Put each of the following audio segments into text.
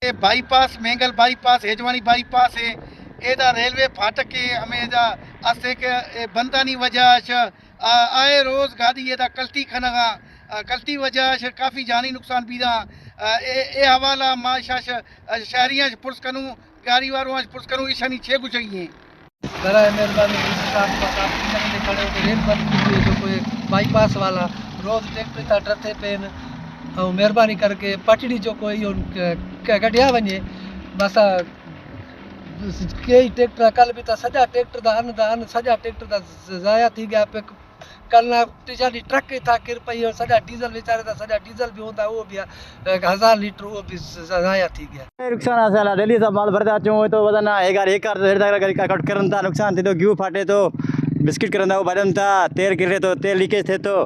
Bypass Mengal bypass Hejwani bypass है एदा railway फाटक है हमें एदा असे के बंदानी वजह आए रोज़ गाड़ी एदा कल्टी खनगा कल्टी वजह काफ़ी जानी नुकसान भी दा ए हवाला मां शाश शहरियां पुरस करूं गाड़ी वारों पुरस करूं ईशानी छे गुजरी बराए मेहरबानी खड़े रेल बंद की जो कोई बाईपास वाला रोज़ ट्रैक्टर था टरते पे ऐं मेहरबानी करके पटड़ी जो कोई कढिया वञे। असां कई ट्रैक्टर कल बि त सॼा ट्रैक्टर दा अन दा अन सॼा ट्रैक्टर दा ज़ाया थी गिया पे। कल ना टिजानी ट्रक था किर पई और सॼा डीज़ल वीचारे दा सॼा डीज़ल बि हूंदा उहो बि 1000 लीटर उहो बि ज़ाया थी गिया। नुकसान असां डेली सां माल भरता अचूं तो वज़न आहे गाड़ी एक कट करनि था, नुकसान थिए थो, घिउ फाटे थो, बिस्किट करनि था, उहो भॼनि था, तेल किरे थो, तेल लीकेज थिए थो।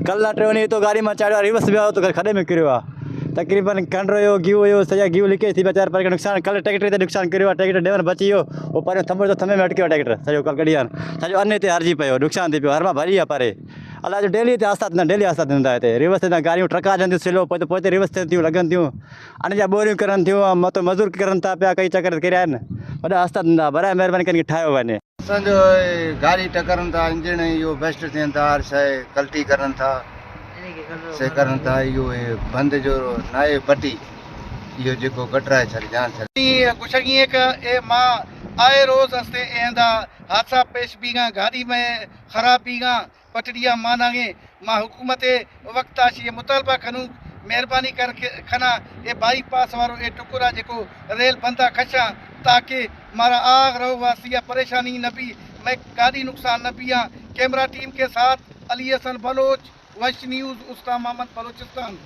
कल ना टियों ॾींहुं तो गाड़ी मां चाढ़ियो आहे, रिवर्स वियो आहे त खॾे में किरियो आहे। तक़रीबन खंड हुयो, घिउ हुयो, सॼा घिउ लीकेज थी पिया 4-5 नुकसान। कल ट्रैक्टर ते नुकसान किरियो आहे, ट्रैक्टर ड्राइवर बची वियो, उहो पहिरियों थंभो तो थंभे में अटकी वियो ट्रैक्टर सॼो। कल कढी आहिनि, सॼो अन हिते हारिजी पियो, नुकसान थी पियो, हर मां भरी आहे परे। अलाए जो डेली हिते हादसा थींदा, डेली हादसा थींदा। हिते रिवर्स थींदा गाड़ियूं, ट्रका अचनि थियूं स्लो, पोइ त पोइ रिवर्स थियनि थियूं, लॻनि थियूं, अन जा ॿोरियूं करनि थियूं, मथां मज़ूर करनि था पिया, कई चक्कर किरिया आहिनि, वॾा हादसा थींदा। बराए महिरबानी करे ठाहियो वञे। असांजो गाड़ी टकरनि था, इंजन इहो बेस्ट थियनि था, हर शइ कल्टी करनि था, से करनि था। इहो बंद जो न आहे पट्टी, इहो जेको कटराए छॾ जान छॾ। गुशगी एक ए मां आए रोज़ हस्ते एंदा हादसा पेश बीगा, गाड़ी में खराब बीगा, पटड़िया मानागे। मां हुकूमत वक्त आशी मुतालबा करूं, मेहरबानी करके खना ये बाईपास वारो ये टुकड़ा जेको रेल बंदा खशा, ताकि मारा आग रहो वासिया परेशानी न भी, मैं गाड़ी नुकसान न पिया। कैमरा टीम के साथ अली हसन बलोच, वश न्यूज़, उस्ता मोहम्मद, बलोचिस्तान।